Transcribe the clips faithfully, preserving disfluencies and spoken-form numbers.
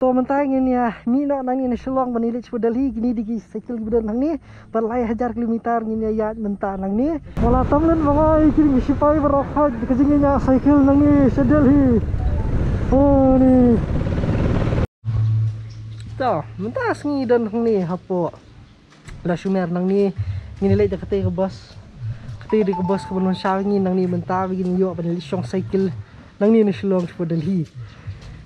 To mynta ngin ïa mih noh nangne na Shillong ban ïaleit sha Delhi. Kine dei ki cycle kiba don hangne. Bad lai hajar kilometer ngin ïa ïaid mynta nangne. Mala tam lem ba ngai ki dei ki shipai baroh ka jingïaid cycle nangne sha Delhi. Oh ni. To mynta sngi don hangne hapoh Lashmer nangne ngin ïaleit da katei ka bus. Katei dei ka bus kaba wan shaw ngi nangne mynta ba ngin ïoh ban ïaleit shong cycle nangne na Shillong sha Delhi.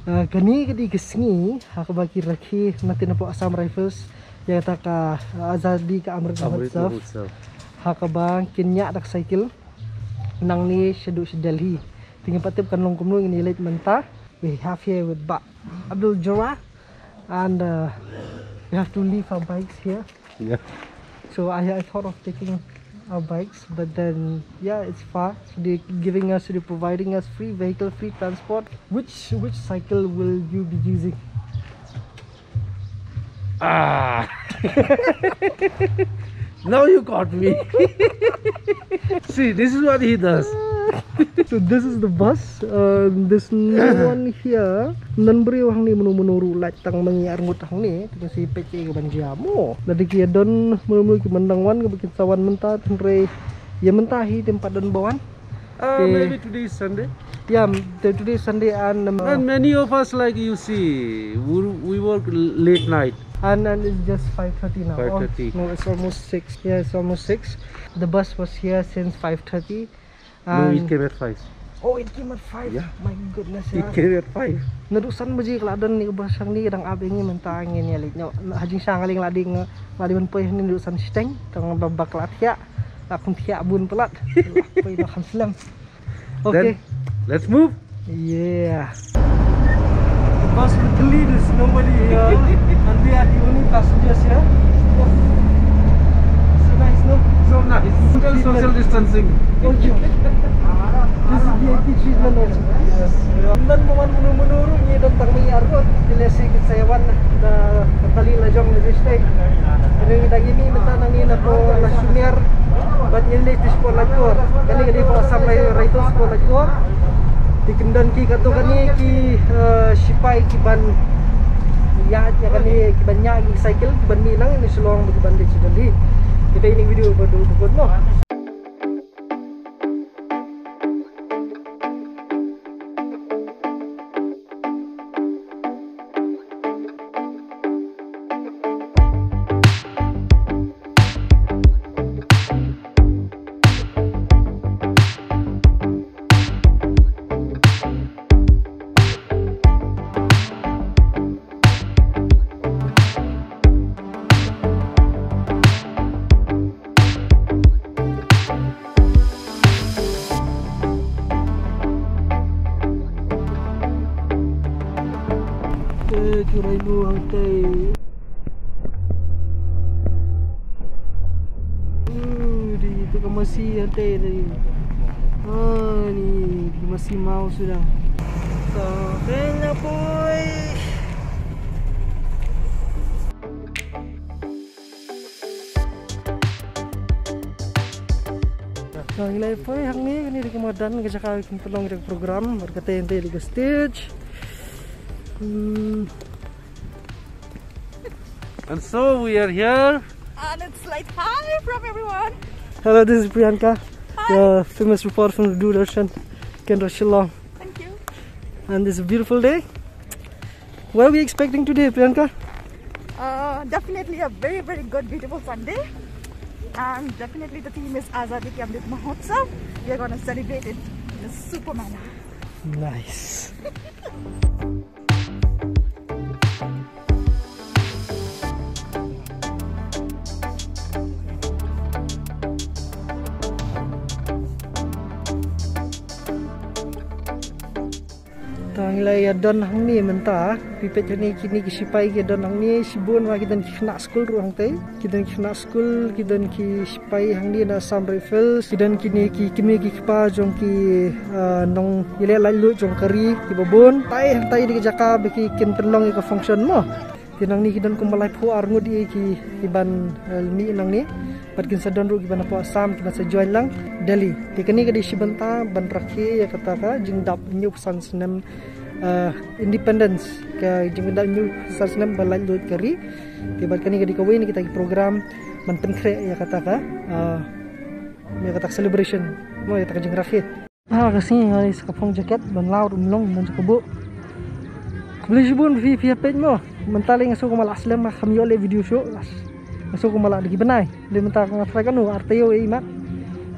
Ah, kane ka dei ka sngi ha kaba ki rakhe na tynrai hapoh Assam Rifles ïa kata ka, ah, Azadi ka Amrit Amrit Mahotsav. Mahotsav. Ha kaba kin ñiah da ka cycle nangne shaduh sha Delhi. Te ngim pat tip kan long kumno, ngin ïaleit mynta. We have here with Bah Abdul Jabbar, and, uh, we have to leave our bikes here. Yeah. So I, I thought of taking our bikes, but then, yeah, it's far. So they're giving us, they're providing us free vehicle, free transport. Which which cycle will you be using? Ah. Now you caught me. See, this is what he does. So this is the bus. Uh, there's no one here. None briew hangne, mano mano ruh lait tang ma ngi arngut hangne. Te ngin sa peit kaei kaban jia mo. Lada ki don mano mano kiban dang wan, kaba kin sa wan mynta, hynrei ïa mynta hi te ym pat don ba wan. Uh, maybe today is Sunday. Yeah, today is Sunday and, um, and many of us, like you see, we, we work late night. And, and it's just five thirty now. Five thirty. Oh, no, it's almost six. Yeah, it's almost six. The bus was here since five thirty. No, it came at five. Oh, it came at five. Yeah. My goodness. It came at five. Naduh san baje ka la don ne ka bus hangne, ka dang ap ïa ngi mynta ngin ïaleit noh. Hajing sha nga leng la dei nga la dei ban poi hangne naduh san shiteng. Tang ba bak la thiah. La kum thiah bun palat. Poi noh kham slem. Okay. Then, let's move. Yeah. The bus with the lead is nobody here. And we are the only passengers here. So nice, no? So nice. Total social distancing. Oh, yeah. This is V I P treatment also. Yes. None ba wan mano mano ruh, ngi don tang ma ngi arngut. Te lehse kin sa ïa wan da ka kali la jong na Tuesday. Te ngi dang ïa mih mynta nangne na hapoh Lashmer. Bad ngin leit shapoh Laitkor. Kane ka dei hapoh Assam Rifles hapoh Laitkor. Te kin don ki, katto katne ki, eh, shipai kiban ïaid ïa kane, kiban ñiah ïa ki cycle kiban mih nangne na Shillong bad kiban leit sha Delhi. Te ïa ine i video ba dei ba kut mo. Te ki rhino hangtei. Uh, dei te ka masi hangtei dei. Ah, ni, dei ka masi maw suda. Sa kena poi. Ngi la poi hangne, kane dei ka madan ka jaka ba kin pynlong ïa ka program, bad kata hangtei dei ka stage. Hmm. And so we are here. And it's like, hi from everyone. Hello, this is Priyanka, Hi. The famous reporter from the Doordarshan, Kendra Shillong. Thank you. And this is a beautiful day. What are we expecting today, Priyanka? Uh, definitely a very, very good, beautiful Sunday. And definitely the theme is Azadi Ka Amrit Mahotsav. We are going to celebrate it in a super manner. Nice. Ta ngi la ïa don hangne mynta, phi peit hangne kine ki shipai ki don hangne, shibun ma ki don ki khynnah skul ruh hangtei. Ki don ki khynnah skul, ki don ki shipai hangne na Assam Rifles, ki don kine ki kmie ki kpa jong ki, ah, nongïaleh laitluid jong ka ri kiba bun. Hangtai, hangtai dei ka jaka ba ki kin pynlong ïa ka function mo. Te nangne ki don kumba laiphew arngut ïa ki, kiban, eh, mih nangne. Bad kin sa don ruh kiba na hapoh Assam kiban sa join lang Delhi. Te kane ka dei shi bynta ban rakhe ïa kata ka jingdap hynñiewphew san snem Uh, Independence, ka jingpyndap hynñiew san snem ba laitluid ka ri. Te bad kane ka dei kawei na kita ki program ban pynkhreh ïa kata ka, uh, ïa kata ka celebration, mo, ïa kata ka jingrakhe. Ha ka sngi nga ïa sa ka phong jacket ban law ruh, mlong ban jaka buh. Khublei shibun phi phi ïa peit mo. Mynta lei nga sngew kumba la slem, nga kham ïoh leh video shuh. Nga sngew kumba la da ki bnai. Lei mynta nga try kano ar taïew ei mat.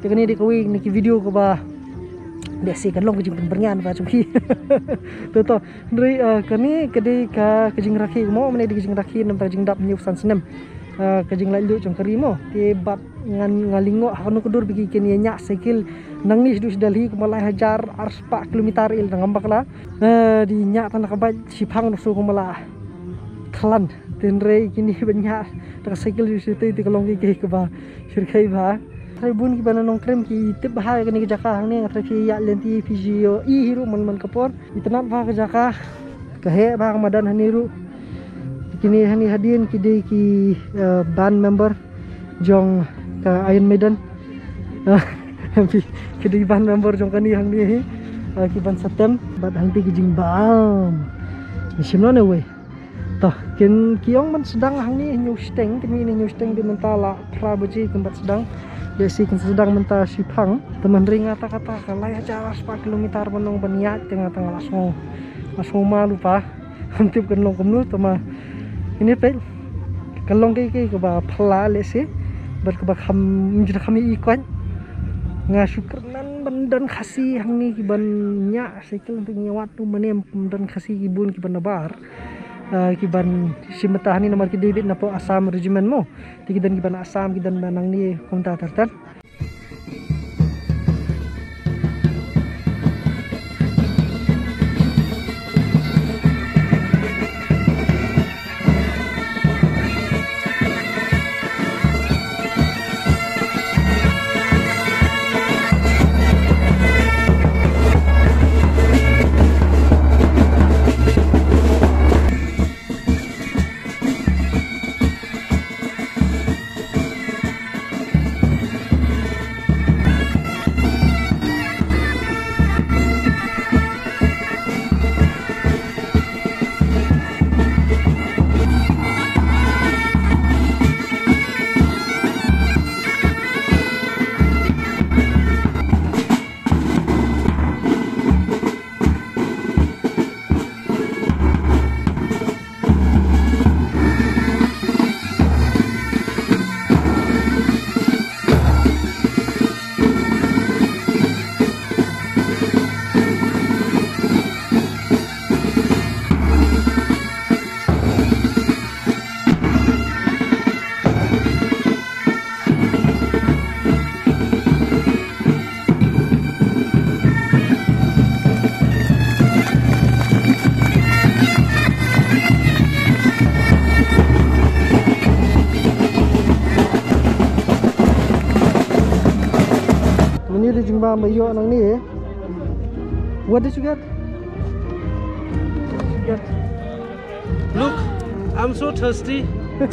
Te kane dei kawei na ki video kaba dei shi kan long ka jingpynbyrngian ba jong phi. To to. Hynrei, uh, kane ka dei ka, ka jingrakhe mo, mane dei ka jingrakhe namar ka jingdap hynñiew san snem. Uh, ka jinglaitluid jong ka ri mo. Te bad ngan, nga lyngngoh ha kano ka dur ba ki kin ïa ñiah cycle nangne shaduh sha Delhi kumba lai hajar arspah kilometer, ïa la ngam bakla. Eh, dei ñiah tang da ka bike shiphang ruh sngew kumba la khlaiñ. Te hynrei kine ba ñiah da ka cycle shaduh shatei te ka long kaei kaei kaba shyrkhei bha. Trai bun kiba na Nongkrem ki tip bha ïa kane ka jaka hangne, nga trai phi ïa lynti phi ïohi hi ruh man man ka por. Itynnad bha ka jaka. Ka heh bha ka madan hangne ruh. Kine hangne hadien ki dei ki, eh, band member jong ka Iron Maiden. Ki dei band member jong kane hangne hi. Eh, ki ban sa tem bad hangtei ki jingbam. Ni shim noh ne wei. To, kin ki ong ban sdang hangne hynñiew shiteng, kin mih hynñiew shiteng, dei mynta la phra baje kin bat sdang. Lehse kin sdang mynta shiphang. Te hynrei nga ta kata ka lai hajar arspah kilometer ban long ban ïaid te nga ta nga la sngew, la sngew ma lupa. Ngam tip kan long kumno, te ma ine peit ka long kaei kaei kaba phylla lehse. Bad kaba kham, ym ju da kham ïohi koit. Nga shu kyrmen ban don Khasi hangne kiban ñiah cycle, te ngi wad tu mane ban don Khasi ki bun kiban nabar. Ah, kiban shim bynta hangne namar ki dei beit na poh Assam Regiment mo. Te ki don kiban Assam, ki don ba nangne kumta ter ter. Mane dei jingbam ba ïoh nangne. What did you get? What did you get? Look, I'm so thirsty.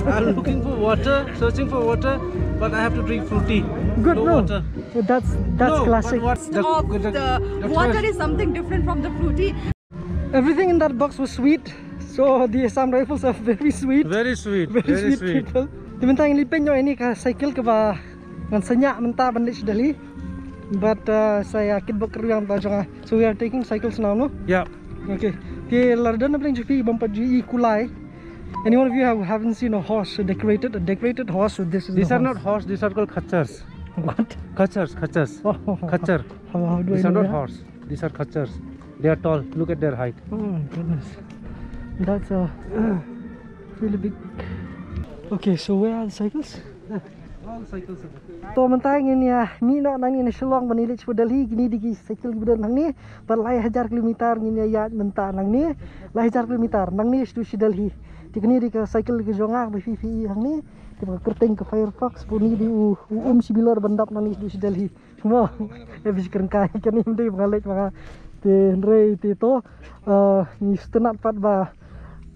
I'm looking for water, searching for water, but I have to drink fruity. Good, no, no. Water. That's, that's No, classic. But what the, of the, the, the water taste is something different from the fruity. Everything in that box was sweet. So the Assam Rifles are very sweet. Very sweet. Very very sweet, sweet people. Te mynta ngi leit peit noh ïa kane ka cycle kaba ngan sa ñiah mynta ban leit sha Delhi. But, uh, sa ïa kit bok kyrwiang ba jong nga. So we are taking cycles now, no? Yeah. Okay. Te lada don na pdeng jong phi bym pat ju i kulai. Any one of you have, haven't seen a horse, a decorated, a decorated horse? So this is These are not horse, these are called khaccars. What? Khaccars, khaccars. Oh, oh, oh. Khacchar. How, how do I know that? These are not horse. These are khaccars. They are tall. Look at their height. Oh my goodness. That's a really big. Okay, so where are the cycles? All cycles are there. To mynta ngin ïa mih noh nangne na Shillong ban ïaleit sha Delhi, kine dei ki cycle kiba don hangne, bad lai hajar kilometer ngin ïa ïaid mynta nangne, lai hajar kilometer nangne shaduh sha Delhi. Te kane dei ka cycle ka jong nga ba phi phi i hangne, te ba ka kyrteng ka Firefox, ba une dei u, u um shi bilor ban dap nangne shaduh sha Delhi. Mo, e bishkren kai kane ym dei ba nga leit ba nga. Te hynrei te to, eh, ngi sngewtynnat pat ba,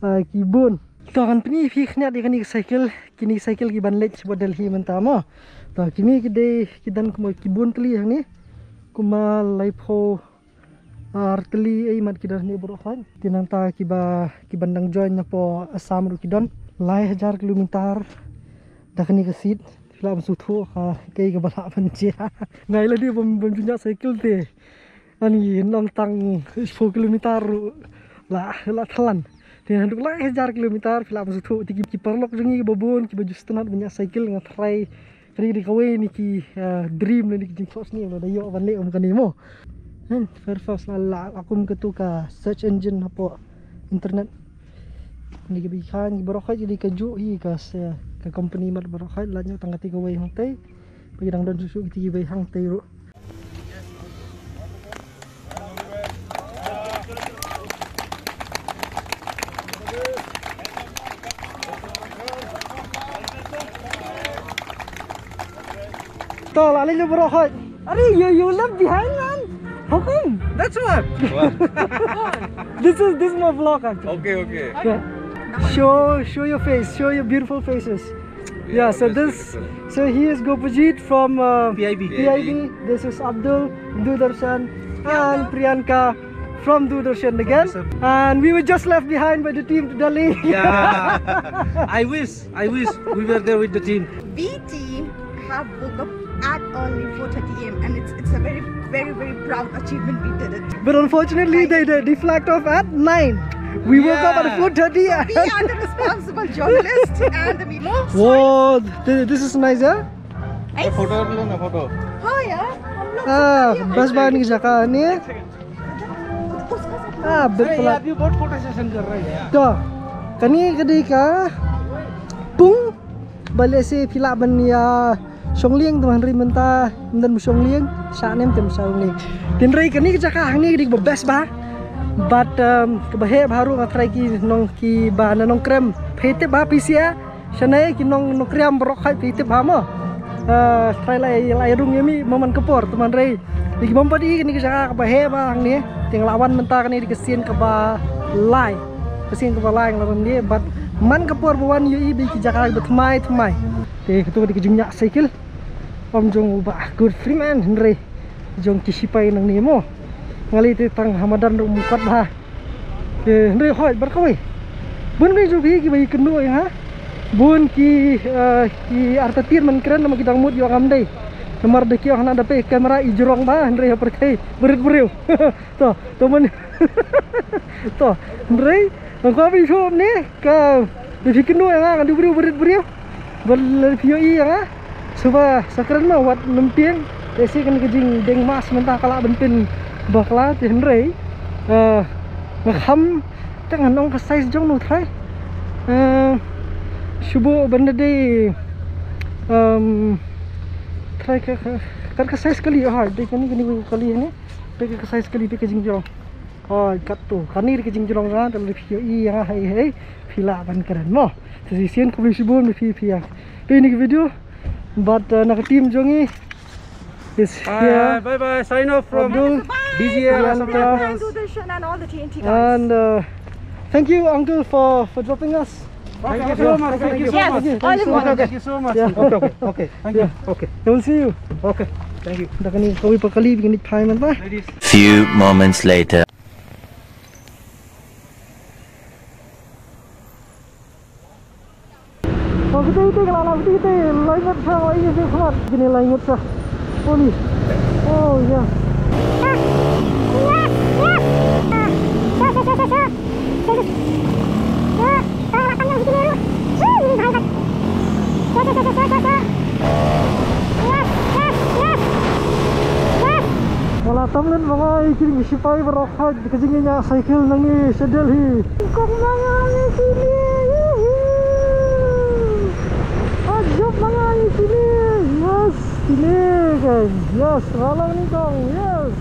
eh, ki bun. To ngan pyni phi khyndiat ïa kane ka cycle, kine cycle kiban leit sha Delhi mynta mo. To kine ki dei ki don kumba ki bun tylli hangne. Kumba laiphew Ar tylli ei mat ki don hangne baroh khoit. Te nangta kiba, kiba dang join napoh Assam ruh ki don. Lai hajar kilometer da kane ka seat. Phi lah ban sngewthuh ha kaei kaba lah ban jia. Nga i lade bym, bym ju ñiah cycle te. Ani nong tang four kilometer ruh la, la thalan. Te haduh lai hajar kilometer phi lah ban sngewthuh. Te ki, ki paralok jong ngi kiba bun kiba ju sngewtynnat ban ñiah cycle, nga tharai kane ka dei kawei na ki, eh, dream ne na ki jingthoh sniew lada ïoh ban leh kum kane mo. Hen, Firefox la, la kum katu ka search engine hapoh internet. Kane ka bikhan ki baroh khoit ki dei kajuh hi ka se, ka company mat baroh khoit, la ñiah tang kati kawei hangtei. Ba ki dang don shuh shuh kiti kiwei hangtei ruh. To, la leit baroh khoit. Are you, you left behind, man? How come? That's what. This is, this is my vlog actually. Okay, okay. Yeah. Show, show your face, show your beautiful faces. Yeah, so this, so he is Gopajit from, uh, P I B. P I B. This is Abdul, Doordarshan, and Priyanka from Doordarshan again. And we were just left behind by the team to Delhi. Yeah. I wish, I wish we were there with the team. B team have woke up at early four thirty a m and it's, it's a very, very, very proud achievement. We did it. But unfortunately, they, they, they flagged off at nine. We woke up at four thirty. We are the responsible journalist and the media. Whoa, th-, this is nice, yeah? Nice. Photo lo na, photo. Oh, yeah. Ah, best ba ni jaka ni. Ah, bit pala. To, kane ka dei ka pung. Ba lehse phi lah ban ïa shong lieng, te hynrei mynta ym don ba shong lieng, shah ne em te ba shong lieng. Te hynrei kane ka jaka hangne ka dei kaba best ba. But, um, kaba heh bha ruh nga tharai ki nong, kiba na Nongkrem phi tip ba phi sia. Shane ki nong, Nongkrem baroh khoit phi tip ba mo. Uh, tharai la, la rung ïa mi mo man ka por, te hynrei Dei ki bym pat i kane ka jaka kaba heh ba hangne. Te nga la wan mynta, kane dei ka sien kaba lai. Ka sien kaba lai nga la wan ne, but man ka por ba wan ïohi ba ki jaka kiba thymmai thymmai. Te kato ka dei ka jingñiah cycle. Ym jong u Bah Godfrey man, hynrei jong ki sipai nangne mo. Nga leit te tang ha madan ruh ym kat bha. Te hynrei hoi bad kawei. Bun ki jong phi kiba ïakynduh ïa nga. Bun ki, eh, ki artatien ban kren namar ki dang mut ïoh ngam dei. Namar da ki ong hana da peit camera i jrong ba hynrei ha pyrthei barit briew. To, to man. To, hynrei nang ko bi shuh ne ka, da phi kynduh ïa nga, nga dei u briew barit briew. Ba lada phi ïohi ïa nga, shuwa sa kren ma wat lum tieng. Te shi kane ka jingdeng mask mynta ka lah ban pynbakla, te hynrei, eh, nga kham, te ngan ong ka size jong no trai. Eh, shu buh ban da dei, em, trai ka, ka, ka, ka size kali, ha, dei kane, kane ka kali ne. Peit ka size kali, peit ka jingjrong. Hoi, katto. Kane dei ka jingjrong jong nga, te lada phi ïohi ïa nga hei hei, phi lah ban kren mo. Te shisien khublei shibun ïa phi, phi ïa peit ïa kane ka video. Bad, uh, na ka team jong ngi is here. Bye bye. Sign off from Abdul. D J Priyanka. And Doordarshan and all the T N T guys. And, uh, thank you, uncle, for, for dropping us. Thank you so much. Thank you so much. Yes, all in one. Thank you so much. Yeah. Okay, okay, okay. Thank you. Yeah. Okay. We'll see you. Okay. Thank you. Da kane kawei pat kali, kane payment ba. Ladies. Few moments later. Oh, kita, kita, kalau nak kita, kita, lai ngut sa, lai ngut sa, khmat. Kini lai ngut sa. Oh, ni. Oh, ya. Nga la tam len ma nga ïa ki sipai baroh khoit ka jingñiah cycle nangne sha Delhi. Kong ma nga ngi kine, yuhu. Ajop ma nga ngi kine. Yes, kine kan. Yes, nga la ni kong. Yes.